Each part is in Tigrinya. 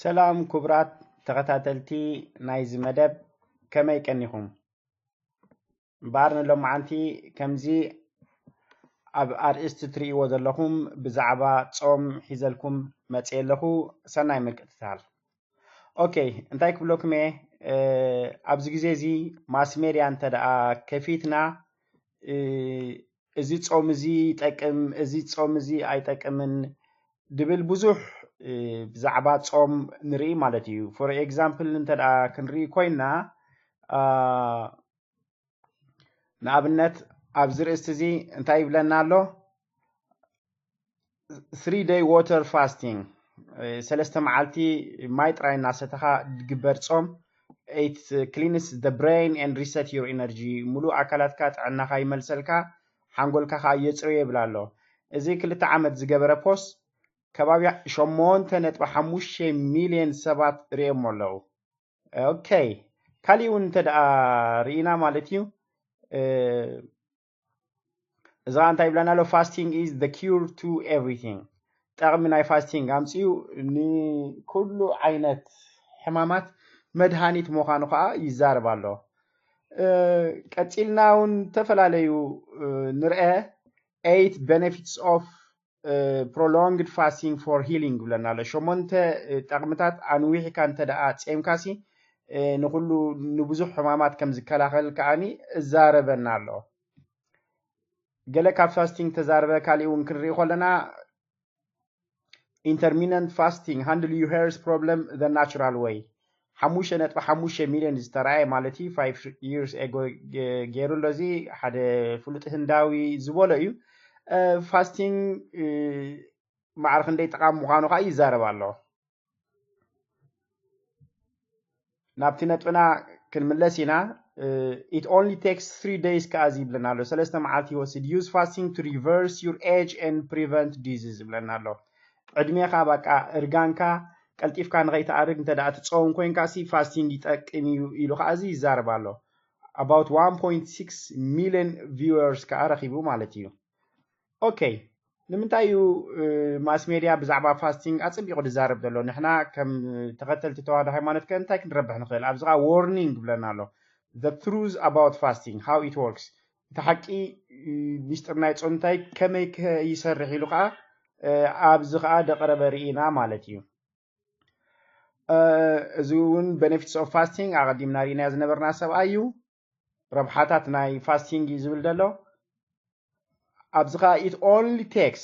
ሰላም ክቡራት ተኸታተልቲ ናይዚ መደብ፣ ከመይ ቀኒኹም? እምበኣር ንሎማዓንቲ ከምዚ ኣብ ኣርእስቲ ትርእይዎ ዘለኹም ብዛዕባ ጾም ሒዘልኩም መጽየ ኣለኹ። ሰናይ ምክትታል። ኦኬ፣ እንታይ ክብለኩም እየ፣ እ፣ ኣብዚ ግዜ እዚ ማስ ሜድያ እንተ ደኣ ከፊትና፣ እ፣ እዚ ጾም እዚ ይጠቅም፣ እዚ ጾም እዚ ኣይጠቅምን ድብል ብዙሕ፣ እ፣ ብዛዕባ ጾም ንርኢ ማለት እዩ። For example እንተ ደኣ ክንርኢ ኮይና፣ አ፣ ንኣብነት ኣብዚ ርእስቲ እዚ እንታይ ይብለና ኣሎ? Three day water fasting፣ እ፣ ሰለስተ መዓልቲ ማይ ጥራይ እናሰተኻ ዝግበር ጾም። It cleans the brain and reset your energy። ሙሉእ ኣካላትካ ጥዕናኻ ይመልሰልካ፣ ሓንጎልካ ኸኣ የጽርዮ ይብል ኣሎ። እዚ ክልተ ዓመት ዝገበረ ፖስት ከባቢ ሸሞንተ ነጥቢ ሓሙሽተ ሚልዮን ሰባት ርእዮሞ ኣለዉ። ኦኬ፣ ካሊእ እውን እንተ ደኣ ርኢና ማለት እዩ፣ እ፣ እዛ እንታይ ይብለና ኣሎ? Fasting is the cure to everything። ጠቕሚ ናይ ፋስቲንግ ኣምጺኡ ንኩሉ ዓይነት ሕማማት መድሃኒት ምዃኑ ኸኣ ይዛረብ ኣሎ። እ፣ ቀጺልና እውን ዝተፈላለዩ፣ እ፣ ንርአ። Eight benefits of፣ እ፣ prolonged fasting for healing ይብለና ኣሎ። ሸሞንተ፣ እ፣ ጠቕምታት ኣንዊሕካ እንተ ደኣ ጼምካሲ፣ እ፣ ንኹሉ ንብዙሕ ሕማማት ከም ዝከላኸል ከኣኒ እዛረበና ኣሎ። ገለ ካብ ፋስቲንግ ተዛረበ፣ ካሊእ እውን ክንርኢ ከለና፣ intermittent fasting handle your health problem the natural way። ሓሙሽተ ነጥቢ ሓሙሽተ ሚልዮን ዝተራእየ ማለት እዩ፣ five years ago ገ-፣ ገይሩ ኣሎ። እዚ ሓደ ፍሉጥ ህንዳዊ ዝበሎ እዩ። እ፣ ፋስቲንግ፣ እ፣ ማዕረ ክንደይ ጠቓሚ ምዃኑ ኸኣ ይዛረብ ኣሎ። ናብቲ ነጥብና ክንምለስ ኢና። እ፣ it only takes three days ከኣ እዚ ይብለና ኣሎ። ሰለስተ መዓልቲ ይወስድ። Use fasting to reverse your age and prevent disease ይብለና ኣሎ። ዕድሜኻ በቃ እርጋንካ ቀልጢፍካ ንኸይትኣርግ እንተ ደኣ ትጸውም ኮይንካ ሲ ፋስቲንግ ይጠቅም እዩ ኢሉ ከኣ እዚ ይዛረብ ኣሎ። About one point six million viewers ከኣ ረኺቡ ማለት እዩ። ኦኬ፣ ንምንታይ እዩ፣ እ፣ ማስ ሜድያ ብዛዕባ ፋስቲንግ ኣጸቢቑ ዝዛረብ ዘሎ? ንሕና ከም ተኸተልቲ ተዋህዶ ሃይማኖት ከ እንታይ ክንረብሕ ንኽእል? ኣብዚ ኸኣ ዋርኒንግ ይብለና ኣሎ። The truth about fasting, how it works። እቲ ሓቂ፣ እ፣ ሚስጥር ናይ ጾም እንታይ፣ ከመይ ከ ይሰርሕ ኢሉ ኸኣ፣ እ፣ ኣብዚ ኸኣ ደቕረበ ርኢና ማለት እዩ። እ፣ እዚ እውን ቤኔፊትስ ኦፍ ፋስቲንግ ኣቐዲምና ርኢናዮ ዝነበርና ሰብኣይ እዩ። ረብሓታት ናይ ፋስቲንግ እዩ ዝብል ዘሎ። ኣብዚ ኸኣ it only takes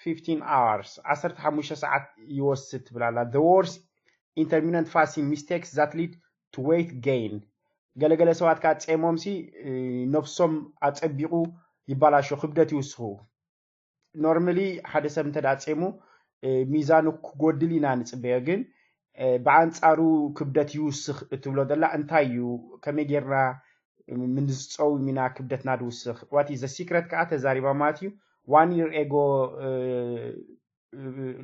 fifteen hours፣ ዓሰርተ ሓሙሽተ ሰዓት ይወስድ ትብል ኣላ። The worst intermittent fasting mistakes that lead to weight gain። ገለገለ ሰባት ከኣ ጼሞምሲ፣ እ፣ ነብሶም ኣጸቢቑ ይባላሾ፣ ክብደት ይውስኹ። ኖርማሊ ሓደ ሰብ እንተ ደኣ ጼሙ፣ እ፣ ሚዛኑ ክጎድል ኢና ንጽበዮ፣ ግን፣ እ፣ ብኣንጻሩ ክብደት ይውስኽ እትብሎ ዘላ እንታይ እዩ? ከመይ ጌርና ምንዝጸው ሚና ክብደትና ድውስኽ? What is the secret ከኣ ተዛሪባ ማለት እዩ። One year ago፣ እ፣ እ፣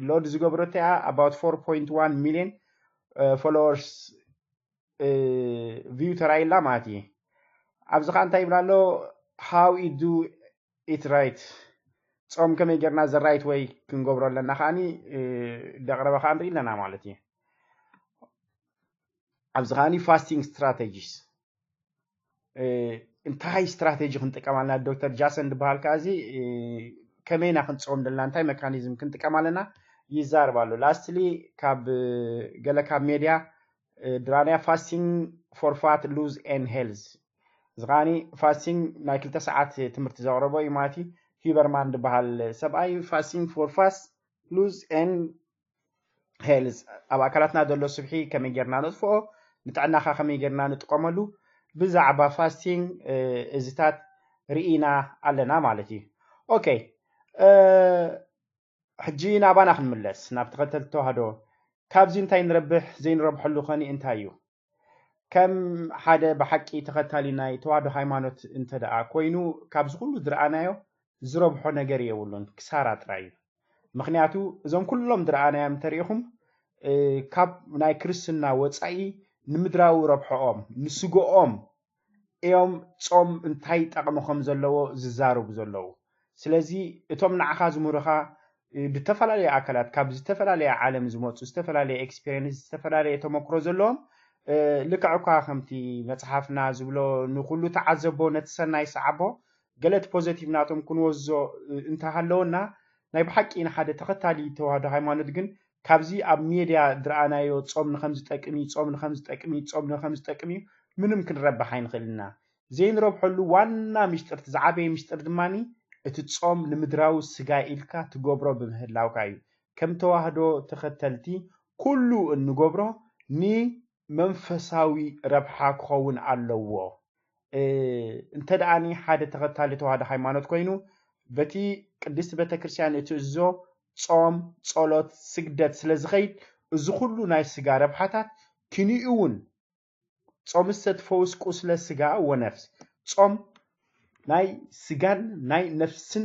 ሎድ ዝገብረቶ እያ፣ about four point one ሚልዮን፣ እ፣ ፎሎወርስ፣ እ፣ ቪው ተራኢላ ማለት እዩ። ኣብዚ ኸኣ እንታይ ይብላ ኣሎ? How you do it right። ጾም ከመይ ጌርና the right way ክንገብሮ ኣለና ከኣኒ፣ እ፣ ደቕረበ ከኣ ንርኢ ኣለና ማለት እዩ። ኣብዚ ከኣኒ ፋስቲንግ ስትራተጂስ፣ እ፣ እንታይ ስትራተጂ ክንጥቀም ኣለና? ዶክተር ጃሰን ዝበሃል ከኣ እዚ፣ እ፣ ከመይ ኢና ክንጸውም ዘለና፣ እንታይ መካኒዝም ክንጥቀም ኣለና ይዛረብ ኣሎ። ላስትሊ ካብ፣ እ፣ ገለ ካብ ሜድያ፣ እ፣ ድራንያ ፋስቲንግ ፎር ፋት ሉዝ ኤን ሄልዝ። እዚ ከኣኒ ፋስቲንግ ናይ ክልተ ሰዓት ትምህርቲ ዘቕረቦ እዩ ማለት እዩ። ሂበርማን ዝበሃል ሰብኣይ ፋስቲንግ ፎር ፋት ሉዝ ኤን ሄልዝ፣ ኣብ ኣካላትና ዘሎ ስብሒ ከመይ ጌርና ነጥፍኦ፣ ንጥዕናኻ ከመይ ጌርና ንጥቀመሉ፣ ብዛዕባ ፋስቲንግ፣ እ፣ እዚታት ርኢና ኣለና ማለት እዩ። ኦኬ፣ እ፣ ሕጂ ናባና ክንምለስ፣ ናብ ተኸተልቲ ተዋህዶ። ካብዚ እንታይ ንረብሕ? ዘይንረብሐሉ ኸኒ እንታይ እዩ? ከም ሓደ ብሓቂ ተኸታሊ ናይ ተዋህዶ ሃይማኖት እንተ ደኣ ኮይኑ፣ ካብዚ ኩሉ ዝረኣናዮ ዝረብሖ ነገር የብሉን፣ ክሳራ ጥራይ እዩ። ምኽንያቱ እዞም ኩሎም ዝረኣናዮም እንተሪኢኹም፣ እ፣ ካብ ናይ ክርስትና ወጻኢ ንምድራዊ ረብሖኦም፣ ንስግኦም እዮም ጾም እንታይ ጠቕሚ ከም ዘለዎ ዝዛረቡ ዘለዉ። ስለዚ እቶም ንዓኻ ዝምህሩኻ ብተፈላለየ ኣካላት ካብ ዝተፈላለየ ዓለም ዝመፁ ዝተፈላለየ ኤክስፔሪንስ ዝተፈላለየ ተመክሮ ዘለዎም ልክዕ እኳ ከምቲ መፅሓፍና ዝብሎ ንኩሉ ተዓዘቦ ነቲ ሰናይ ሰዓቦ ገለ እቲ ፖዘቲቭ ናቶም ክንወዞ እንተሃለወና ናይ ብሓቂ ንሓደ ተኸታሊ ተዋህዶ ሃይማኖት ግን ካብዚ ኣብ ሜድያ ዝረኣናዮ ጾም ንኸም ዝጠቅም እዩ ጾም ንኸም ዝጠቅም እዩ ጾም ንኸም ዝጠቅም እዩ ምንም ክንረብሕ ኣይንኽእልና። ዘይንረብሐሉ ዋና ሚስጥር እቲ ዝዓበየ ሚስጥር ድማ እቲ ጾም ንምድራዊ ስጋ ኢልካ ትገብሮ ብምህላውካ እዩ። ከም ተዋህዶ ተኸተልቲ ኩሉ እንገብሮ ንመንፈሳዊ ረብሓ ክኸውን ኣለዎ። እንተ ደኣኒ ሓደ ተኸታሊ ተዋህዶ ሃይማኖት ኮይኑ በቲ ቅድስቲ ቤተክርስትያን እትእዝዞ ጾም፣ ጸሎት፣ ስግደት ስለ ዝኸይድ እዚ ኩሉ ናይ ስጋ ረብሓታት ክንኡ እውን ጾምሰ ትፈውስ ቁስለ ስጋ ወነፍስ። ጾም ናይ ስጋን ናይ ነፍስን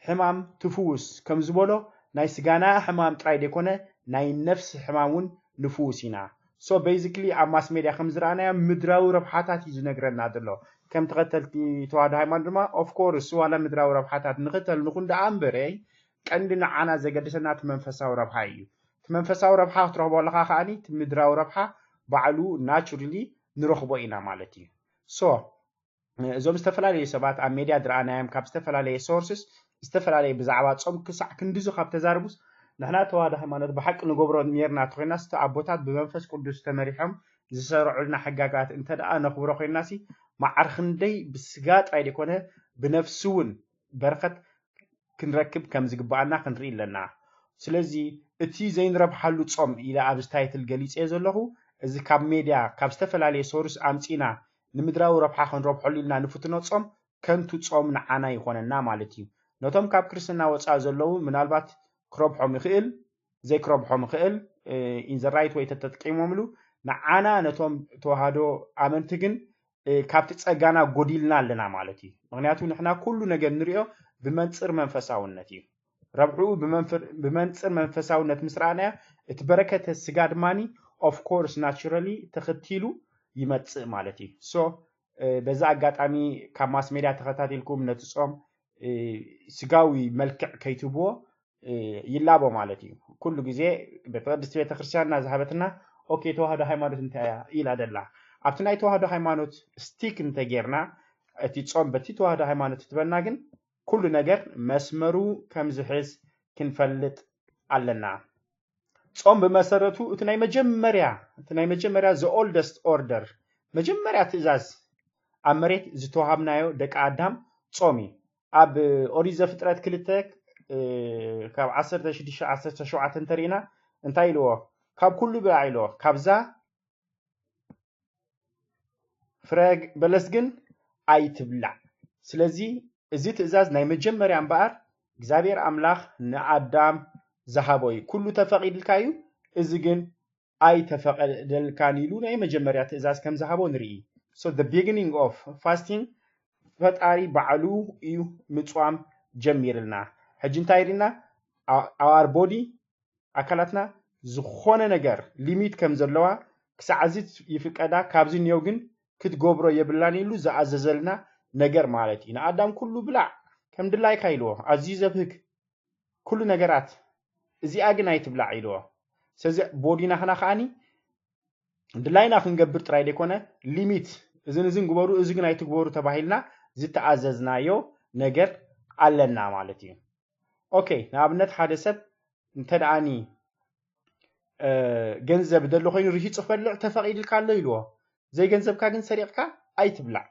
ሕማም ትፍውስ ከም ዝበሎ ናይ ስጋና ሕማም ጥራይ ዘይኮነ ናይ ነፍሲ ሕማም እውን ንፍውስ ኢና። So basically ኣብ ማስ ሜድያ ከም ዝረኣናዮ ምድራዊ ረብሓታት እዩ ዝነግረና ዘሎ። ከም ተኸተልቲ ተዋህዶ ሃይማኖት ድማ of course ዋላ ምድራዊ ረብሓታት ንኽተል ንኹን ደኣ እምበረይ ቀንዲ ንዓና ዘገድሰና እቲ መንፈሳዊ ረብሓ እዩ። እቲ መንፈሳዊ ረብሓ ክትረኽቦ ኣለኻ ከዓኒ እቲ ምድራዊ ረብሓ ባዕሉ ናቹራሊ ንረኽቦ ኢና ማለት እዩ። So እዞም ዝተፈላለዩ ሰባት ኣብ ሜድያ ዝረኣናዮም ካብ ዝተፈላለየ ሶርስስ ዝተፈላለየ ብዛዕባ ጾም ክሳዕ ክንድዚ ካብ ተዛርቡስ ንሕና ተዋህዶ ሃይማኖት ብሓቂ ንገብሮ ኔርና ተኮይናስ እቲ ኣቦታት ብመንፈስ ቅዱስ ተመሪሖም ዝሰርዑልና ሕጋጋት እንተ ደኣ ነኽብሮ ኮይናሲ መዓር ክንደይ ብስጋ ጥራይ ዘይኮነ ብነፍሲ እውን በረኸት ክንረክብ ከም ዝግባኣና ክንርኢ ኣለና። ስለዚ እቲ ዘይንረብሓሉ ጾም ኢለ ኣብዚ ታይትል ገሊጸዮ ዘለኹ እዚ ካብ ሜድያ ካብ ዝተፈላለየ ሶርስ ኣምጺና ንምድራዊ ረብሓ ክንረብሐሉ ኢልና ንፍትኖ ጾም ከንቱ ጾም ንዓና ይኾነና ማለት እዩ። ነቶም ካብ ክርስትና ወፃእ ዘለዉ ምናልባት ክረብሖም ይኽእል ዘይክረብሖም ይኽእል in the right way ተተጠቂሞምሉ ንዓና ነቶም ተዋህዶ ኣመንቲ ግን ካብቲ ጸጋና ጎዲልና ኣለና ማለት እዩ። ምክንያቱ ንሕና ኩሉ ነገር ንሪኦ ብመንፅር መንፈሳውነት እዩ። ረብሕኡ ብመንፅር መንፈሳውነት ምስ ረኣናዮ እቲ በረከተ ስጋ ድማኒ of course naturally ተኸቲሉ ይመፅእ ማለት እዩ። So በዛ ኣጋጣሚ ካብ ማስ ሜድያ ተኸታቲልኩም ነቲ ጾም ስጋዊ መልክዕ ከይትብዎ ይላቦ ማለት እዩ። ኩሉ ግዜ በቲ ቅድስቲ ቤተክርስትያንና ዝሃበትና okay ተዋህዶ ሃይማኖት እንታይ እያ ኢላ ደላ ኣብቲ ናይ ተዋህዶ ሃይማኖት ስቲክ እንተጌርና እቲ ጾም በቲ ተዋህዶ ሃይማኖት ትበና ግን ኩሉ ነገር መስመሩ ከም ዝሕዝ ክንፈልጥ ኣለና። ጾም ብመሰረቱ እቲ ናይ መጀመርያ እቲ ናይ መጀመርያ the oldest order መጀመርያ ትእዛዝ ኣብ መሬት ዝተዋሃብናዮ ደቂ ኣዳም ጾም እዩ። ኣብ ኦሪት ዘፍጥረት ክልተ ካብ ዓሰርተ ሽዱሽተ ዓሰርተ ሸውዓተ እንተሪእና እንታይ ኢልዎ? ካብ ኩሉ ብላዕ ኢልዎ። ካብዛ ፍረ በለስ ግን ኣይትብላዕ። ስለዚ እዚ ትእዛዝ ናይ መጀመርያ እምበኣር እግዚኣብሔር ኣምላኽ ንኣዳም ዝሃቦ እዩ። ኩሉ ተፈቒድልካ እዩ፣ እዚ ግን ኣይተፈቐደልካን ኢሉ ናይ መጀመርያ ትእዛዝ ከም ዝሃቦ ንርኢ። So the beginning of fasting ፈጣሪ ባዕሉ እዩ ምፅዋም ጀሚርልና። ሕጂ እንታይ ርኢና? Our body ኣካላትና ዝኾነ ነገር ሊሚት ከም ዘለዋ ክሳዕ እዚ ይፍቀዳ ካብዚ እኒኦ ግን ክትገብሮ የብላን ኢሉ ዝኣዘዘልና ነገር ማለት እዩ። ንኣዳም ኩሉ ብላዕ ከም ድላይካ ኢልዎ ኣዝዩ ዘብህግ ኩሉ ነገራት እዚኣ ግን ኣይትብላዕ ኢልዎ። ስለዚ ቦዲና ኸና ከዓኒ ድላይና ክንገብር ጥራይ ዘይኮነ ሊሚት እዝን እዝን ግበሩ እዚ ግን ኣይትግበሩ ተባሂልና ዝተኣዘዝናዮ ነገር ኣለና ማለት እዩ። ኦኬ ንኣብነት ሓደ ሰብ እንተ ደኣኒ ገንዘብ ደሎ ኮይኑ ርሂፁ ክበልዕ ተፈቒድልካ ኣሎ ኢልዎ። ዘይገንዘብካ ግን ሰሪቕካ ኣይትብላዕ።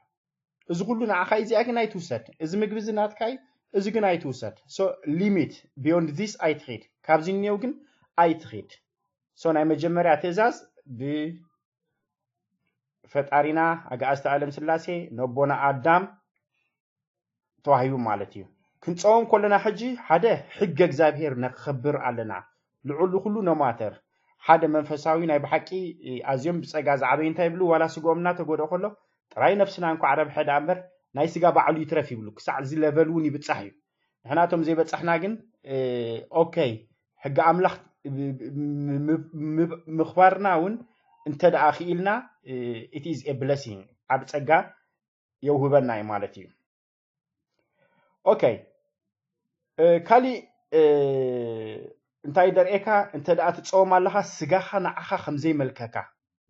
እዚ ኩሉ ንዓኻ እዚኣ ግን ኣይትውሰድ። እዚ ምግቢ እዚ ናትካ እዩ፣ እዚ ግን ኣይትውሰድ። So limit beyond this ኣይትኺድ። ካብዚ እኒው ግን ኣይትኺድ። So ናይ መጀመርያ ትእዛዝ ብፈጣሪና ኣጋእዝተ ኣለም ስላሴ ነቦና ኣዳም ተዋሂቡ ማለት እዩ። ክንፀውም ከለና ሕጂ ሓደ ሕገ እግዚኣብሔር ነክኽብር ኣለና። ልዑል ኩሉ ነማተር ሓደ መንፈሳዊ ናይ ብሓቂ ኣዝዮም ብፀጋ ዝዓበዩ እንታይ ይብሉ ዋላ ስግኦም እናተጎድኦ ከሎ ጥራይ ነፍስና እንኳዕ ረብሐ ደኣ እምበር ናይ ስጋ ባዕሉ ይትረፍ ይብሉ። ክሳዕ እዚ ለቨል እውን ይብፃሕ እዩ። ንሕናቶም ዘይበፃሕና ግን ኦኬ ሕጊ ኣምላኽ ምኽባርና እውን እንተ ደኣ ክኢልና it is a blessing ኣብ ፀጋ የውህበና እዩ ማለት እዩ። ኦኬ ካሊእ እንታይ ደርእየካ? እንተ ደኣ ትፀወም ኣለኻ፣ ስጋኻ ንዓኻ ከም ዘይመልከካ፣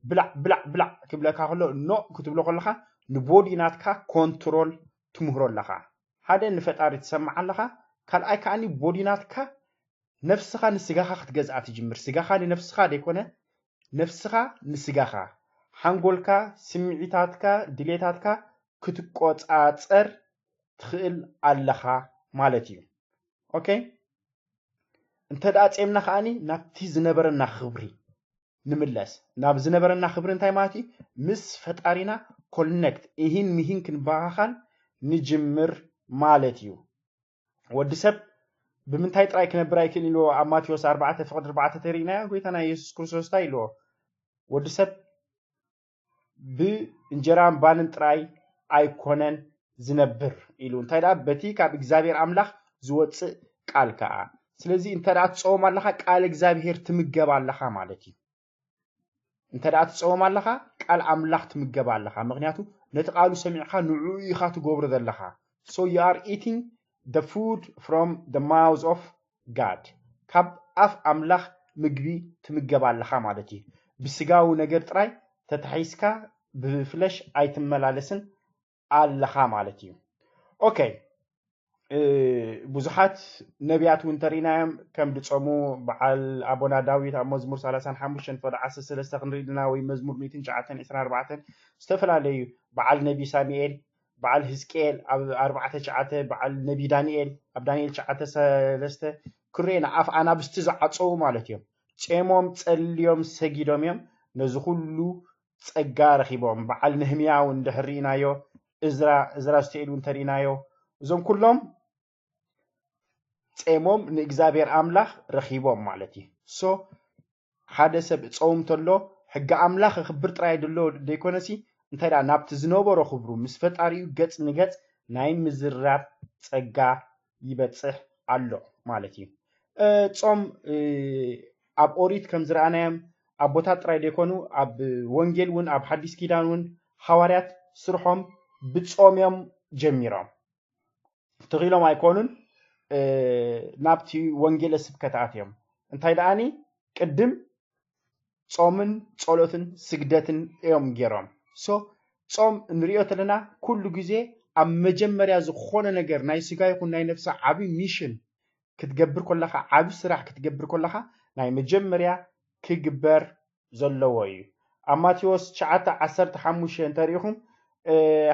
ብላዕ ብላዕ ብላዕ ክብለካ ከሎ፣ ኖ ክትብሎ ከለኻ፣ ንቦዲ ናትካ ኮንትሮል ትምህሮ ኣለኻ። ሓደ ንፈጣሪ ትሰምዕ ኣለኻ፣ ካልኣይ ከዓኒ ቦዲ ናትካ ነፍስኻ ንስጋኻ ክትገዝኣ ትጅምር። ስጋኻ ንነፍስኻ ዘይኮነ፣ ነፍስኻ ንስጋኻ፣ ሓንጎልካ፣ ስምዒታትካ፣ ድሌታትካ ክትቆጻጸር ትኽእል ኣለኻ ማለት እዩ። ኦኬ? እንተ ደኣ ጼምና ከኣኒ ናብቲ ዝነበረና ክብሪ ንምለስ። ናብ ዝነበረና ክብሪ እንታይ ማለት እዩ? ምስ ፈጣሪና ኮነክት፣ ኢሂን ሚሂን ክንበኻኻል ንጅምር ማለት እዩ። ወዲ ሰብ ብምንታይ ጥራይ ክነብር ኣይክእልን ኢልዎ ኣብ ማቴዎስ ኣርባዕተ ፍቕዲ ኣርባዕተ ተሪእናዮ። ጎይታና የሱስ ክርስቶስ እንታይ ኢልዎ? ወዲ ሰብ ብእንጀራን ባንን ጥራይ ኣይኮነን ዝነብር ኢሉ። እንታይ ደኣ? በቲ ካብ እግዚኣብሔር ኣምላኽ ዝወጽእ ቃል ከኣ። ስለዚ እንተ ደኣ ትጸውም ኣለኻ፣ ቃል እግዚኣብሔር ትምገብ ኣለኻ ማለት እዩ። እንተ ደኣ ትጸውም ኣለኻ፣ ቃል ኣምላኽ ትምገብ ኣለኻ። ምኽንያቱ ነቲ ቃሉ ሰሚዕኻ ንዕኡ ኢኻ ትገብሮ ዘለኻ። So you are eating the food from the mouth of God። ካብ ኣፍ ኣምላኽ ምግቢ ትምገብ ኣለኻ ማለት እዩ። ብስጋዊ ነገር ጥራይ ተታሒዝካ ብፍለሽ ኣይትመላለስን ኣለኻ ማለት እዩ። ኦኬ፣ ብዙሓት ነቢያት እውን ተሪእናዮም ከም ድጾሙ። በዓል ኣቦና ዳዊት ኣብ መዝሙር ሰላሳን ሓሙሽተን ፍቕዲ ዓሰርተ ሰለስተ ክንርኢ ኣለና፣ ወይ መዝሙር ሚእትን ትሽዓተን ዕስራን ኣርባዕተን። ዝተፈላለዩ በዓል ነቢ ሳሙኤል፣ በዓል ህዝቅኤል ኣብ ኣርባዕተ ትሽዓተ፣ በዓል ነቢ ዳንኤል ኣብ ዳንኤል ትሽዓተ ሰለስተ ክንርኢ ኢና። ኣፍ ኣናብስቲ ዝዓጸዉ ማለት እዮም። ጼሞም ጸልዮም ሰጊዶም እዮም ነዚ ኩሉ ጸጋ ረኺቦም። በዓል ነህምያ እውን እንድሕር ርኢናዮ፣ እዝራ፣ እዝራ ስቴል እውን ተርኢናዮ። እዞም ኩሎም ጼሞም ንእግዚኣብሔር ኣምላኽ ረኺቦም ማለት እዩ። So ሓደ ሰብ ጸውም ተሎ ሕጊ ኣምላኽ ክብር ጥራይ ድሎ ደይኮነሲ እንታይ ደኣ ናብቲ ዝነበሮ ክብሩ ምስ ፈጣሪኡ ገጽ ንገጽ ናይ ምዝራብ ጸጋ ይበጽሕ ኣሎ ማለት እዩ። ጾም ኣብ ኦሪት ከም ዝረኣናዮም ኣቦታት ጥራይ ዘይኮኑ ኣብ ወንጌል እውን ኣብ ሓዲስ ኪዳን እውን ሃዋርያት ስርሖም ብጾም እዮም ጀሚሮም። ትኺሎም ኣይኮኑን ናብቲ ወንጌለ ስብከት ኣትዮም። እንታይ ደኣኒ ቅድም ጾምን ጸሎትን ስግደትን እዮም ገይሮም። So ጾም እንሪኦ ተለና ኩሉ ግዜ ኣብ መጀመርያ ዝኾነ ነገር ናይ ስጋ ይኹን ናይ ነፍሲ ዓቢ ሚሽን ክትገብር ከለኻ፣ ዓቢ ስራሕ ክትገብር ከለኻ ናይ መጀመርያ ክግበር ዘለዎ እዩ። ኣብ ማቴዎስ ትሽዓተ ዓሰርተ ሓሙሽተ እንተሪኢኹም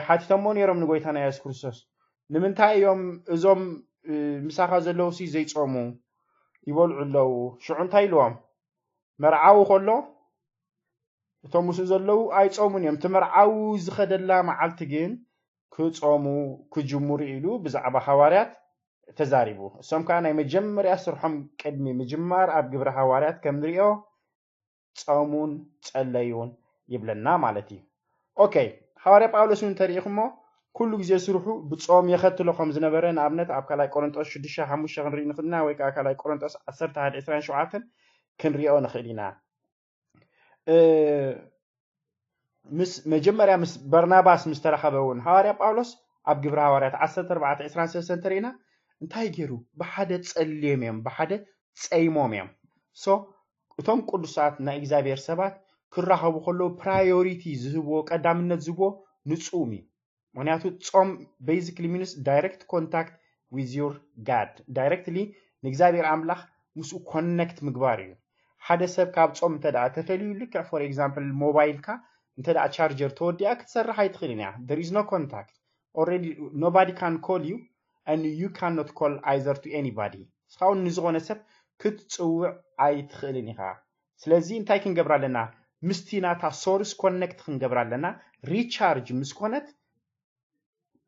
ሓቲቶሞ ነይሮም ንጎይታና የሱስ ክርስቶስ ንምንታይ እዮም እዞም ምሳኻ ዘለዉ ሲ ዘይጾሙ? ይበልዑ ኣለዉ። ሽዑ እንታይ ኢልዎም? መርዓዊ ከሎ እቶም ምስኡ ዘለዉ ኣይጾሙን እዮም። እቲ መርዓዊ ዝኸደላ መዓልቲ ግን ክጾሙ ክጅምሩ ኢሉ ብዛዕባ ሃዋርያት ተዛሪቡ። እሶም ከኣ ናይ መጀመርያ ስርሖም ቅድሚ ምጅማር ኣብ ግብሪ ሃዋርያት ከም ንሪኦ ጾሙን ጸለዩን ይብለና ማለት እዩ። ኦኬ፣ ሃዋርያ ጳውሎስ እውን እንተሪኢኹሞ ኩሉ ግዜ ስርሑ ብጾም የኸትሎ ከም ዝነበረ ንኣብነት ኣብ ካልኣይ ቆሮንጦስ ሽዱሽተ ሓሙሽተ ክንርኢ ንኽእል ኢና ወይ ከዓ ካልኣይ ቆሮንጦስ ዓሰርተ ሓደ ዕስራን ሸውዓተን ክንሪኦ ንኽእል ኢና። ምስ መጀመርያ ምስ በርናባስ ምስ ተራኸበ እውን ሃዋርያ ጳውሎስ ኣብ ግብሪ ሃዋርያት ዓሰርተ ኣርባዕተ ዕስራን ሰለስተን እንተሪእና እንታይ ገይሩ? ብሓደ ጸልዮም እዮም፣ ብሓደ ጸይሞም እዮም። So እቶም ቅዱሳት ናይ እግዚኣብሔር ሰባት ክራኸቡ ከለዉ ፕራዮሪቲ ዝህብዎ ቀዳምነት ዝህብዎ ንጹም እዩ። ምክንያቱ ጾም basically means direct contact with your God። ዳይሬክትሊ ንእግዚኣብሔር ኣምላኽ ምስኡ ኮነክት ምግባር እዩ። ሓደ ሰብ ካብ ጾም እንተ ደኣ ተፈልዩ ልክዕ for example ሞባይልካ እንተ ደኣ ቻርጀር ተወዲኣ ክትሰርሕ ኣይትኽእልን እያ። There is no contact. Already nobody can call you and you cannot call either to anybody። እስኻ እውን ንዝኾነ ሰብ ክትጽውዕ ኣይትኽእልን ኢኻ። ስለዚ እንታይ ክንገብር ኣለና? ምስቲ ናታ ሶርስ ኮነክት ክንገብር ኣለና። ሪቻርጅ ምስ ኮነት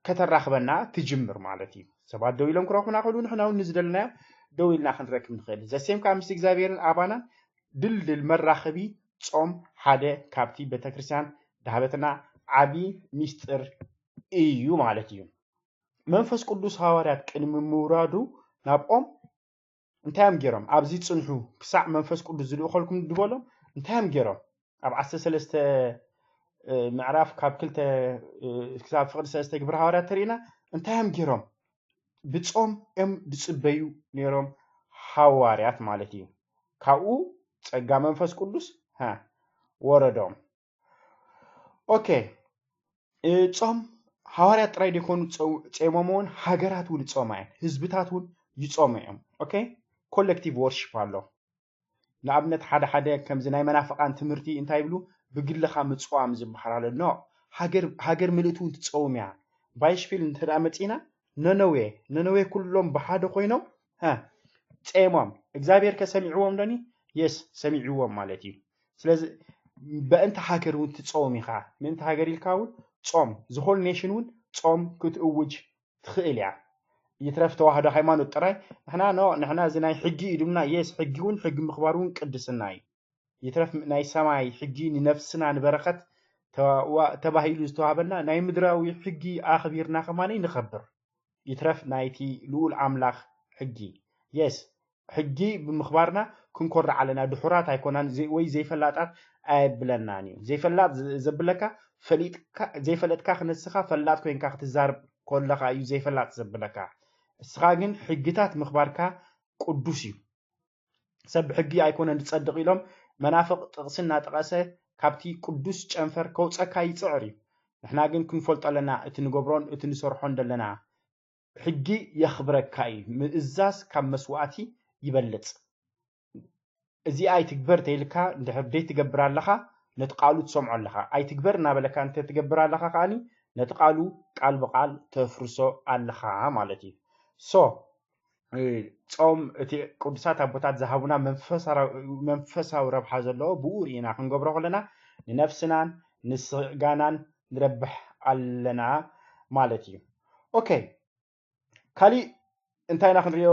ከተራኽበና ትጅምር ማለት እዩ። ሰባት ደው ኢሎም ክረኽቡና ከሉ ንሕና እውን ንዝደለናዮ ደው ኢልና ክንረክብ ንኽእል። ዘሴም ከዓ ምስ እግዚኣብሔርን ኣባናን ድልድል መራኸቢ ጾም ሓደ ካብቲ ቤተክርስትያን ዳህበትና ዓቢ ሚስጥር እዩ ማለት እዩ። መንፈስ ቅዱስ ሃዋርያት ቅድሚ ምውራዱ ናብኦም እንታይ እዮም ገይሮም? ኣብዚ ጽንሑ ክሳዕ መንፈስ ቅዱስ ዝልእኸልኩም ድበሎም እንታይ እዮም ገይሮም? ኣብ ዓሰርተ ሰለስተ ምዕራፍ ካብ ክልተ ክሳብ ፍቕዲ ሰለስተ ግብሪ ሃዋርያት ተሪእና እንታይ እዮም ገይሮም? ብጾም እዮም ዝጽበዩ ነይሮም፣ ሃዋርያት ማለት እዩ። ካብኡ ጸጋ መንፈስ ቅዱስ፣ ሃ፣ ወረዶም። ኦኬ። እ፣ ጾም ሃዋርያት ጥራይ ዘይኮኑ ጸው-፣ ጼሞም እውን፣ ሃገራት እውን ይጾማ እየን፣ ህዝብታት እውን ይጾሙ እዮም። ኦኬ። ኮሌክቲቭ ወርሺፕ ኣሎ። ንኣብነት ሓደ ሓደ ከምዚ ናይ መናፍቃን ትምህርቲ እንታይ ይብሉ? ብግልኻ ምጽዋም ዝበሃል ኣሎ። ኖ፣ ሃገር፣ ሃገር ምልእቲ እውን ትጸውም እያ። ባይሽፒል እንተ ደኣ መጺና፣ ነነዌ፣ ነነዌ ኩሎም ብሓደ ኮይኖም፣ ሃ፣ ጼሞም። እግዚኣብሔር ከ ሰሚዕዎም ዶኒ? የስ፣ ሰሚዕዎም ማለት እዩ። ስለዚ በእንተ ሃገር እውን ትጸውም ኢኻ። ምእንቲ ሃገር ኢልካ እውን ጾም፣ ዝኾነ ኔሽን እውን ጾም ክትእውጅ ትኽእል እያ። ይትረፍ ተዋህዶ ሃይማኖት ጥራይ፣ ንሕና ኖ፣ ንሕና እዚ ናይ ሕጊ እዩ ድምና፣ የስ፣ ሕጊ እውን፣ ሕጊ ምኽባር እውን ቅድስና እዩ። ይትረፍ ናይ ሰማይ ሕጊ ንነፍስና ንበረኸት ተዋ-፣ ተባሂሉ ዝተዋህበና፣ ናይ ምድራዊ ሕጊ ኣኽቢርና ከማነይ ንኸብር። ይትረፍ ናይቲ ልኡል ኣምላኽ ሕጊ። የስ፣ ሕጊ ብምኽባርና ክንኮርዕ ኣለና። ድሑራት ኣይኮናን፣ ዘይ-፣ ወይ ዘይፈላጣት ኣየብለናን እዩ። ዘይፈላጥ ዘ-፣ ዘብለካ፣ ፈሊጥካ፣ ዘይፈለጥካ ክነስኻ ፈላጥ ኮይንካ ክትዛረብ ከለኻ እዩ ዘይፈላጥ ዘብለካ። እስኻ ግን ሕግታት ምኽባርካ ቅዱስ እዩ። ሰብ ብሕጊ ኣይኮነን ዝጸድቕ ኢሎም መናፍቕ ጥቕሲ እናጠቐሰ ካብቲ ቅዱስ ጨንፈር ከውጸካ ይጽዕር እዩ። ንሕና ግን ክንፈልጦ ኣለና፣ እቲ ንገብሮን እቲ ንሰርሖን ዘለና ሕጊ የኽብረካ እዩ። ምእዛዝ ካብ መስዋእቲ ይበልጽ። እዚ ኣይትግበር ተይልካ እንድሕር ደይ ትገብር ኣለኻ፣ ነቲ ቃሉ ትሰምዖ ኣለኻ። ኣይትግበር እናበለካ እንተ ትገብር ኣለኻ ከኣኒ ነቲ ቃሉ ቃል ብቃል ተፍርሶ ኣለኻ ማለት እዩ። ሶ፣ እ፣ ጾም እቲ ቅዱሳት ኣቦታት ዝሃቡና መንፈሳዊ፣ መንፈሳዊ ረብሓ ዘለዎ ብኡ ርኢና ክንገብሮ ከለና ንነፍስናን ንስጋናን ንረብሕ ኣለና ማለት እዩ። ኦኬ፣ ካሊእ እንታይ ኢና ክንሪኦ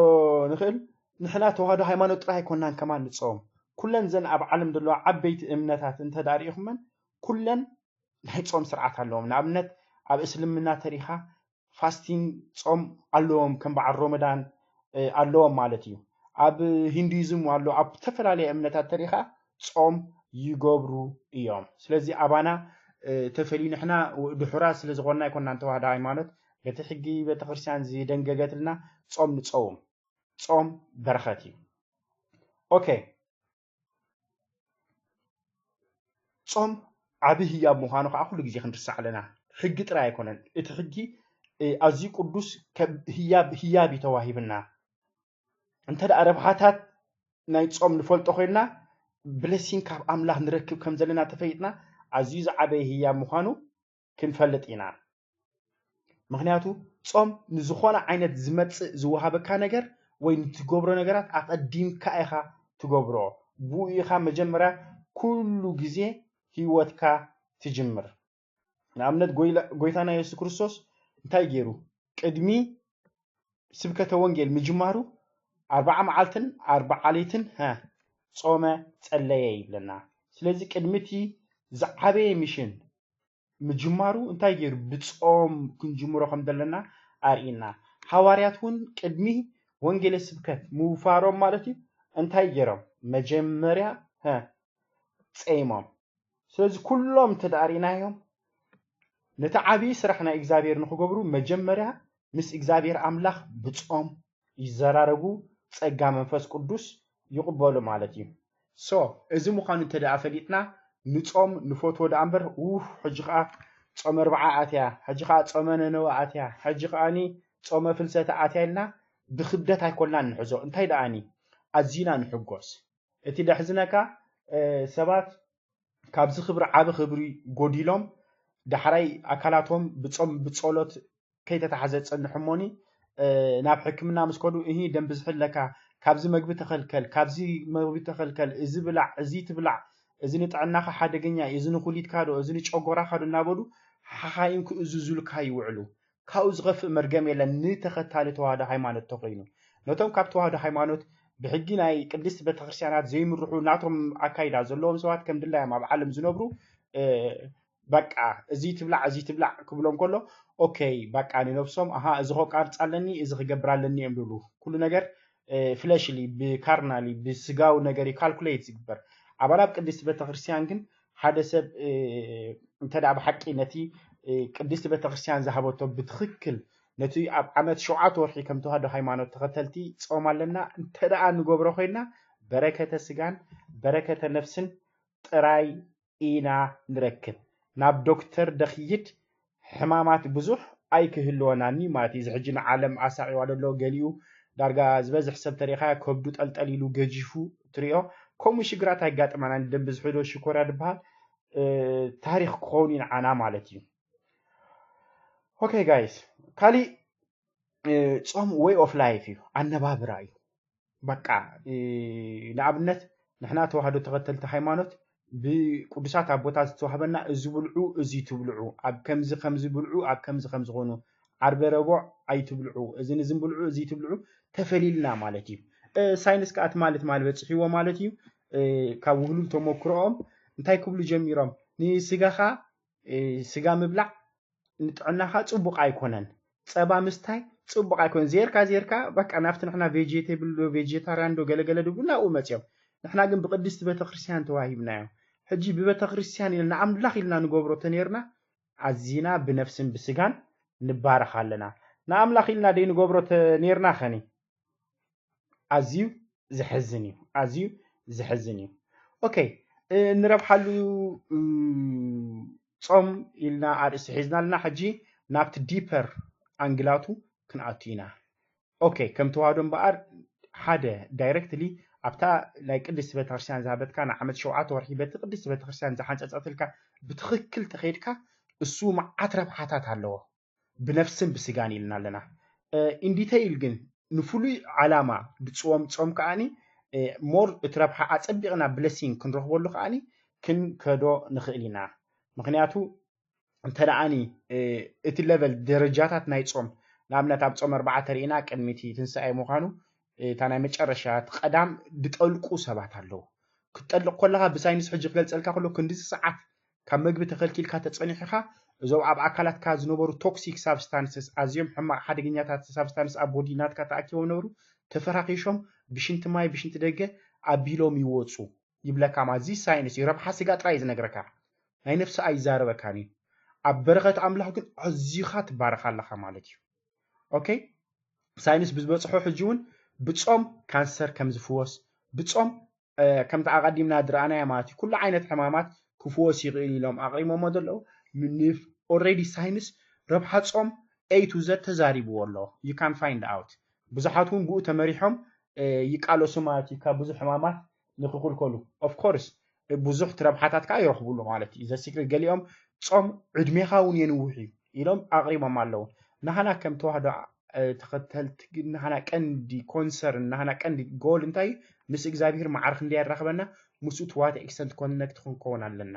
ንኽእል? ንሕና ተዋህዶ ሃይማኖት ጥራይ ኣይኮናን ከማን ንጾም። ኩለን ዘን ኣብ ዓለም ዘለዋ ዓበይቲ እምነታት እንተ ደኣ ርኢኹመን፣ ኩለን ናይ ጾም ስርዓት ኣለዎም። ንኣብነት፣ ኣብ እስልምና ተሪኻ ፋስቲንግ ጾም ኣለዎም፣ ከም በዓል ሮመዳን፣ እ፣ ኣለዎም ማለት እዩ። ኣብ ሂንዱይዝም ኣሎ፣ ኣብ ዝተፈላለየ እምነታት ተሪኻ ጾም ይገብሩ እዮም። ስለዚ ኣባና፣ እ፣ ተፈልዩ ንሕና ድሑራት ስለ ዝኾንና ኣይኮናን ተዋህዶ ሃይማኖት በቲ ሕጊ ቤተክርስትያን ዝደንገገትልና ጾም ንጸውም። ጾም በረኸት እዩ። ኦኬ። ጾም ዓቢ ህያብ ምዃኑ ከዓ ኩሉ ግዜ ክንርስዕ ኣለና። ሕጊ ጥራይ ኣይኮነን። እቲ ሕጊ፣ እ፣ ኣዝዩ ቅዱስ፣ ከም ህያብ፣ ህያብ እዩ ተዋሂብና። እንተ ደኣ ረብሓታት ናይ ጾም ንፈልጦ ኮይንና፣ ብለሲንግ ካብ ኣምላኽ ንረክብ ከም ዘለና ተፈይጥና፣ ኣዝዩ ዝዓበየ ህያብ ምዃኑ ክንፈልጥ ኢና። ምኽንያቱ ጾም ንዝኾነ ዓይነት ዝመጽእ ዝወሃበካ ነገር ወይ ንትገብሮ ነገራት ኣቐዲምካ ኢኻ ትገብሮ። ብኡ ኢኻ መጀመርያ ኩሉ ግዜ ህይወትካ ትጅምር። ንኣብነት ጎይላ-፣ ጎይታና የሱስ ክርስቶስ እንታይ ገይሩ? ቅድሚ ስብከተ ወንጌል ምጅማሩ ኣርብዓ መዓልትን ኣርብዓ ለይትን፣ ሃ፣ ጾመ ጸለየ ይብለና። ስለዚ ቅድሚ እቲ ዝዓበየ ሚሽን ምጅማሩ እንታይ ገይሩ? ብጾም ክንጅምሮ ከም ዘለና ኣርእና። ሃዋርያት እውን ቅድሚ ወንጌለ ስብከት ምውፋሮም ማለት እዩ እንታይ ገይሮም? መጀመርያ፣ ሃ፣ ጸይሞም። ስለዚ ኩሎም እንተ ደኣ ርኢናዮም፣ ነቲ ዓብዪ ስራሕ ናይ እግዚኣብሔር ንኽገብሩ መጀመርያ ምስ እግዚኣብሔር ኣምላኽ ብጾም ይዘራረቡ፣ ጸጋ መንፈስ ቅዱስ ይቕበሉ ማለት እዩ። ሶ፣ እዚ ምዃኑ እንተ ደኣ ፈሊጥና፣ ንጾም ንፈትዎ ደኣ እምበር፣ ውፍ፣ ሕጂ ኸኣ ጾመ ኣርብዓ ኣትያ፣ ሕጂ ኸኣ ጾመ ነነወ ኣትያ፣ ሕጂ ኸኣኒ ጾመ ፍልሰተ ኣትያ ኢልና ብኽብደት ኣይኮንናን ንሕዞ። እንታይ ደኣኒ? ኣዚና ንሕጎስ። እቲ ደሕዝነካ፣ እ፣ ሰባት ካብዚ ክብሪ ዓቢ ክብሪ ጎዲሎም፣ ዳሕራይ ኣካላቶም ብጾም ብጸሎት ከይተታሕዘ ጸንሑ እሞኒ፣ እ፣ ናብ ሕክምና ምስ ከዱ፣ እሂ፣ ደም ብዝሒ ኣለካ፣ ካብዚ መግቢ ተኸልከል፣ ካብዚ መግቢ ተኸልከል፣ እዚ ብላዕ፣ እዚ ትብላዕ፣ እዚ ንጥዕናኻ ሓደገኛ እዩ፣ እዚ ንኹሊትካ ዶ፣ እዚ ንጨጎራኻ ዶ እናበሉ ሓኻይም ክእዝዙልካ ይውዕሉ። ካብኡ ዝኸፍእ መርገም የለን ንተኸታሊ ተዋህዶ ሃይማኖት ተኾይኑ። ነቶም ካብ ተዋህዶ ሃይማኖት ብሕጊ ናይ ቅድስት ቤተክርስትያናት ዘይምርሑ ናቶም ኣካይዳ ዘለዎም ሰባት ከም ድላዮም ኣብ ዓለም ዝነብሩ፣ እ፣ በቃ እዚ ትብላዕ፣ እዚ ትብላዕ ክብሎም ከሎ፣ ኦኬ፣ በቃ ንነብሶም፣ ኣሃ፣ እዚ ከቋርጽ ኣለኒ፣ እዚ ክገብር ኣለኒ እዮም ዝብሉ። ኩሉ ነገር፣ እ፣ ፍለሽሊ፣ ብካርናሊ፣ ብስጋዊ ነገር እዩ ካልኩሌት ዝግበር። ኣባል ኣብ ቅድስት ቤተክርስትያን ግን ሓደ ሰብ፣ እ፣ እንተ ደኣ ብሓቂ ነቲ፣ እ፣ ቅድስት ቤተክርስትያን ዝሃበቶ ብትኽክል ነቲ ኣብ ዓመት ሸውዓተ ወርሒ ከም ተዋህዶ ሃይማኖት ተኸተልቲ ጾም ኣለና እንተ ደኣ ንገብሮ ኮይና በረከተ ስጋን በረከተ ነፍስን ጥራይ ኢና ንረክብ። ናብ ዶክተር ደኽይድ ሕማማት ብዙሕ ኣይክህልወናኒ ማለት እዩ። እዚ ሕጂ ንዓለም ኣሳዒዋ ዘሎ ገሊኡ ዳርጋ ዝበዝሕ ሰብ ተሪኻ ከብዱ ጠልጠል ኢሉ ገጂፉ ትሪኦ። ከምኡ ሽግራት ኣይጋጥመናን። ደም ብዝሒ ዶ ሽኮርያ ዝበሃል ታሪኽ ክኸውን እዩ ንዓና ማለት እዩ። ኦኬ ጋይስ፣ ካሊእ ጾም way of life እዩ፣ ኣነባብራ እዩ። በቃ ንኣብነት ንሕና ተዋህዶ ተኸተልቲ ሃይማኖት ብቅዱሳት ኣቦታት ዝተዋህበና እዚ ብልዑ እዚ ትብልዑ፣ ኣብ ከምዚ ከምዚ ብልዑ፣ ኣብ ከምዚ ከምዚ ኾኑ፣ ዓርበ ረቡዕ ኣይትብልዑ፣ እዚ ንዝን ብልዑ እዚ ትብልዑ ተፈሊልና ማለት እዩ። ሳይንስ ከኣ ትማሊ ትማሊ በፂሕዎ ማለት እዩ። ካብ ውህሉል ተመክሮኦም እንታይ ክብሉ ጀሚሮም? ንስጋኻ ስጋ ምብላዕ ንጥዕናኻ ጽቡቕ ኣይኮነን። ጸባ ምስታይ ጽቡቕ ኣይኮነን። ዜርካ ዜርካ በቃ ናብቲ ንሕና ቬጀቴብል ዶ ቬጀታርያን ዶ ገለገለ ድብሉ ናብኡ መጽዮም። ንሕና ግን ብቅድስቲ ቤተክርስትያን ተዋሂብናዮ። ሕጂ ብቤተክርስትያን ኢልና ንኣምላኽ ኢልና ንገብሮ ተኔርና ኣዚና ብነፍስን ብስጋን ንባረኽ ኣለና። ንኣምላኽ ኢልና ደይ ንገብሮ ተኔርና ኸኒ ኣዝዩ ዘሕዝን እዩ። ኣዝዩ ዘሕዝን እዩ። ኦኬ፣ እንረብሓሉ ጾም ኢልና ኣርእስቲ ሒዝና ኣለና። ሕጂ ናብቲ ዲፐር ኣንግላቱ ክንኣቱ ኢና። ኦኬ፣ ከም ተዋህዶ እምበኣር ሓደ ዳይረክትሊ ኣብታ ናይ ቅድስቲ ቤተክርስትያን ዝሃበትካ ንዓመት ሸውዓተ ወርሒ በቲ ቅድስቲ ቤተክርስትያን ዝሓንጸጸትልካ ብትኽክል ተኸይድካ እሱ መዓት ረብሓታት ኣለዎ። ብነፍስን ብስጋን ኢልና ኣለና። ኢንዲተይል ግን ንፍሉይ ዓላማ ድፅዎም ፆም ከዓኒ ሞር እቲ ረብሓ ኣፀቢቕና ብለሲንግ ክንረኽበሉ ከዓኒ ክንከዶ ንኽእል ኢና። ምክንያቱ እንተ ደኣኒ እቲ ለቨል ደረጃታት ናይ ፆም ንኣብነት ኣብ ፆም ኣርባዓ ተሪእና ቅድሚቲ ትንሳኤ ምዃኑ እታ ናይ መጨረሻ እቲ ቀዳም ድጠልቁ ሰባት ኣለዉ። ክትጠልቕ ከለኻ ብሳይንስ ሕጂ ክገልፀልካ ከሎ ክንድዚ ሰዓት ካብ መግቢ ተኸልኪልካ ተጸኒሕኻ እዞም ኣብ ኣካላትካ ዝነበሩ ቶክሲክ ሳብስታንስስ ኣዝዮም ሕማቕ ሓደገኛታት ሳብስታንስ ኣብ ቦዲ ናትካ ተኣኪቦም ነበሩ ተፈራኺሾም ብሽንቲ ማይ ብሽንቲ ደገ ኣቢሎም ይወፁ ይብለካ ማለት እዚ ሳይንስ እዩ። ረብሓ ስጋ ጥራይ እዩ ዝነግረካ ናይ ነፍሲ ኣይዛረበካን እዩ። ኣብ በረኸት ኣምላኽ ግን ኣዝኻ ትባረኽ ኣለኻ ማለት እዩ። ኦኬ ሳይንስ ብዝበፅሖ ሕጂ እውን ብፆም ካንሰር ከም ዝፍወስ ብፆም ከምቲ ኣቐዲምና ዝረኣናዮ ማለት እዩ ኩሉ ዓይነት ሕማማት ክፍወስ ይኽእል ኢሎም ኣቕሪሞሞ ዘለዉ ኦረዲ ሳይንስ ረብሓ ፆም ኤ ቱ ዘ ተዛሪብዎ ኣሎ you can find out ብዙሓት እውን ብኡ ተመሪሖም ይቃለሱ ማለት እዩ ካብ ብዙሕ ሕማማት ንክክልከሉ of course ብዙሕ ረብሓታት ከዓ ይረኽብሉ ማለት እዩ ዘሲክሪ ገሊኦም ፆም ዕድሜኻ እውን የንውሕ እዩ ኢሎም ኣቕሪቦም ኣለዉ ናህና ከም ተዋህዶ ተኸተልቲ ግን ናህና ቀንዲ ኮንሰርን ናህና ቀንዲ ጎል እንታይ ምስ እግዚኣብሔር ማዕረ ክንደይ ያራኽበና ምስኡ ትዋተ ኤክስተንት ኮነክት ክንከውን ኣለና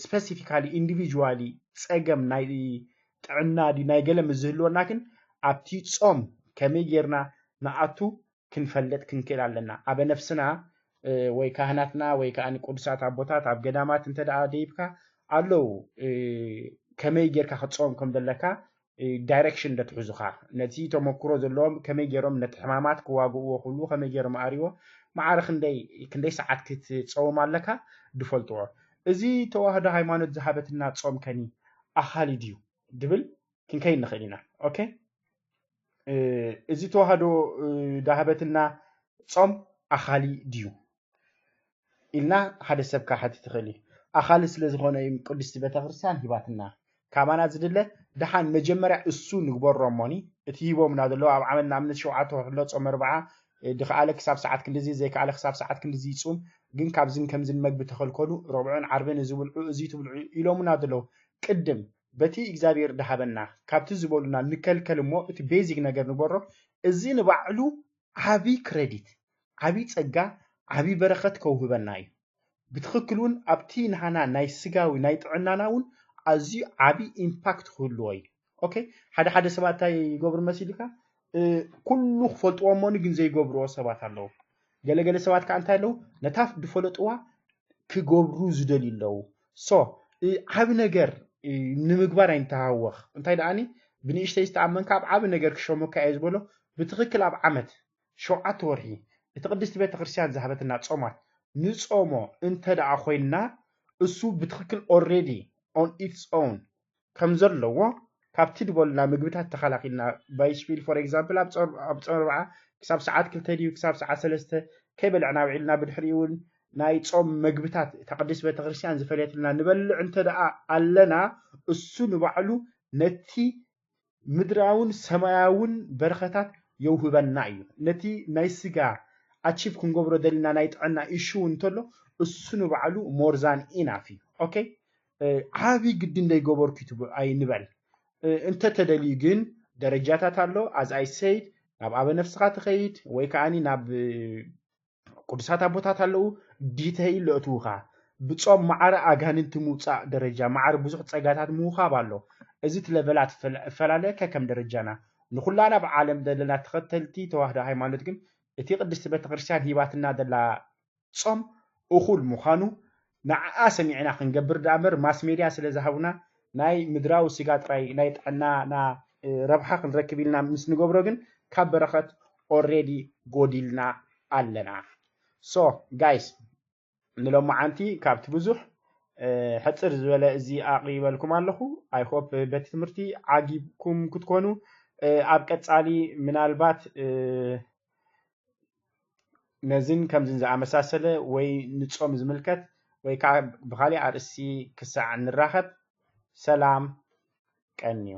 ስፐሲፊካሊ ኢንዲቪጁዋሊ ፀገም ናይ ጥዕና ድዩ ናይ ገለ ምስ ዝህልወና ግን ኣብቲ ፆም ከመይ ጌርና ንኣቱ ክንፈልጥ ክንክእል ኣለና ኣበ ነፍስና ወይ ካህናትና ወይ ከዓ ቅዱሳት ኣቦታት ኣብ ገዳማት እንተ ደኣ ደይብካ ኣለዉ ከመይ ጌርካ ክትፀወም ከም ዘለካ ዳይሬክሽን ደትሕዙኻ ነቲ ተመክሮ ዘለዎም ከመይ ገይሮም ነቲ ሕማማት ክዋግእዎ ክብሉ ከመይ ገይሮም ኣርዎ ማዕረ ክንደይ ክንደይ ሰዓት ክትፀውም ኣለካ ድፈልጥዎ እዚ ተዋህዶ ሃይማኖት ዝሃበትና ፆም ከኒ ኣኻሊ ድዩ ድብል ክንከይድ ንኽእል ኢና ኦኬ እዚ ተዋህዶ ዝሃበትና ፆም ኣኻሊ ድዩ ኢልና ሓደ ሰብ ክሓትት ይኽእል እዩ ኣኻሊ ስለ ዝኾነ እዩ ቅድስቲ ቤተክርስትያን ሂባትና ካባና ዝድለ ደሓን መጀመርያ እሱ ንግበሮ እሞኒ እቲ ሂቦምና ዘለዎ ኣብ ዓመት ንኣብነት ሸውዓተ ወርሒ ኣሎ ፆም ኣርብዓ ድኽኣለ ክሳብ ሰዓት ክንድዚ ዘይከኣለ ክሳብ ሰዓት ክንድዚ ይፁም ግን ካብዝን ከምዝን መግቢ ተኸልከሉ ረብዑን ዓርብን እዚ ብልዑ እዚ ትብልዑ ኢሎምና ዘለዉ ቅድም በቲ እግዚኣብሔር ድሃበና ካብቲ ዝበሉና ንከልከል እሞ እቲ ቤዚክ ነገር ንበሮ እዚ ንባዕሉ ዓብይ ክረዲት ዓብይ ፀጋ ዓብይ በረኸት ከውህበና እዩ ብትኽክል እውን ኣብቲ ንሃና ናይ ስጋዊ ናይ ጥዕናና እውን ኣዝዩ ዓብይ ኢምፓክት ክህልዎ እዩ ኦኬ ሓደ ሓደ ሰባት እንታይ ይገብሩ መሲልካ ኩሉ ክፈልጥዎ እሞኒ ግን ዘይገብርዎ ሰባት ኣለዉ ገለገለ ሰባት ከዓ እንታይ ኣለዉ ነታ ዝፈለጥዋ ክገብሩ ዝደልዩ ኣለዉ ሶ ዓብ ነገር ንምግባር ኣይንተሃወኽ እንታይ ደኣኒ ብንእሽተይ ዝተኣመንካ ኣብ ዓብ ነገር ክሸመካ እየ ዝበሎ ብትኽክል ኣብ ዓመት ሸውዓተ ወርሒ እቲ ቅድስቲ ቤተክርስትያን ዝሃበትና ጾማት ንጾሞ እንተ ደኣ ኮይንና እሱ ብትኽክል already on its own ከም ዘለዎ ካብቲ ዝበሉና ምግብታት ተኸላኺልና ባይሽፒል for example ኣብ ጾም ኣርብዓ ክሳብ ሰዓት ክልተ ድዩ ክሳብ ሰዓት ሰለስተ ከይበልዕና ውዒልና ብድሕሪኡ እውን ናይ ጾም መግብታት ተቐድስ ቤተክርስትያን ዝፈለየትልና ንበልዕ እንተ ደኣ ኣለና እሱ ንባዕሉ ነቲ ምድራውን ሰማያውን በረኸታት የውህበና እዩ። ነቲ ናይ ስጋ ኣቺቭ ክንገብሮ ደልና ናይ ጥዕና ኢሹ እንተሎ እሱ ንባዕሉ more than enough እዩ። ኦኬ ዓቢ ግድን ዘይገበርኩ ኣይንበል። እንተተደልዩ ግን ደረጃታት ኣሎ። As I said ናብ ኣበ ነፍስኻ ትኸይድ ወይ ከዓኒ ናብ ቅዱሳት ኣቦታት ኣለዉ። ዲተይል ለእትውኻ ብጾም ማዕረ ኣጋንንቲ ምውፃእ ደረጃ ማዕረ ብዙሕ ጸጋታት ምውኻብ ኣሎ። እዚ እቲ ለቨላት እፈላለ ከከም ደረጃና ንኩላና ብዓለም ዘለና ተኸተልቲ ተዋህዶ ሃይማኖት ግን እቲ ቅድስቲ ቤተክርስትያን ሂባትና ዘላ ጾም እኹል ምዃኑ ንዓኣ ሰሚዕና ክንገብር ደኣ እምበር ማስ ሜድያ ስለ ዝሃቡና ናይ ምድራዊ ስጋ ጥራይ ናይ ጥዕናና ረብሓ ክንረክብ ኢልና ምስ ንገብሮ ግን ካብ በረኸት already ጎዲልና ኣለና። So guys ንሎማዓንቲ ካብቲ ብዙሕ ሕፅር ዝበለ እዚ ኣቕሪበልኩም ኣለኹ። I hope በቲ ትምህርቲ ዓጊብኩም ክትኮኑ ኣብ ቀፃሊ ምናልባት ነዝን ከምዝን ዝኣመሳሰለ ወይ ንጾም ዝምልከት ወይ ከዓ ብኻሊእ ኣርእስቲ ክሳዕ ንራኸብ ሰላም ቀንዩ።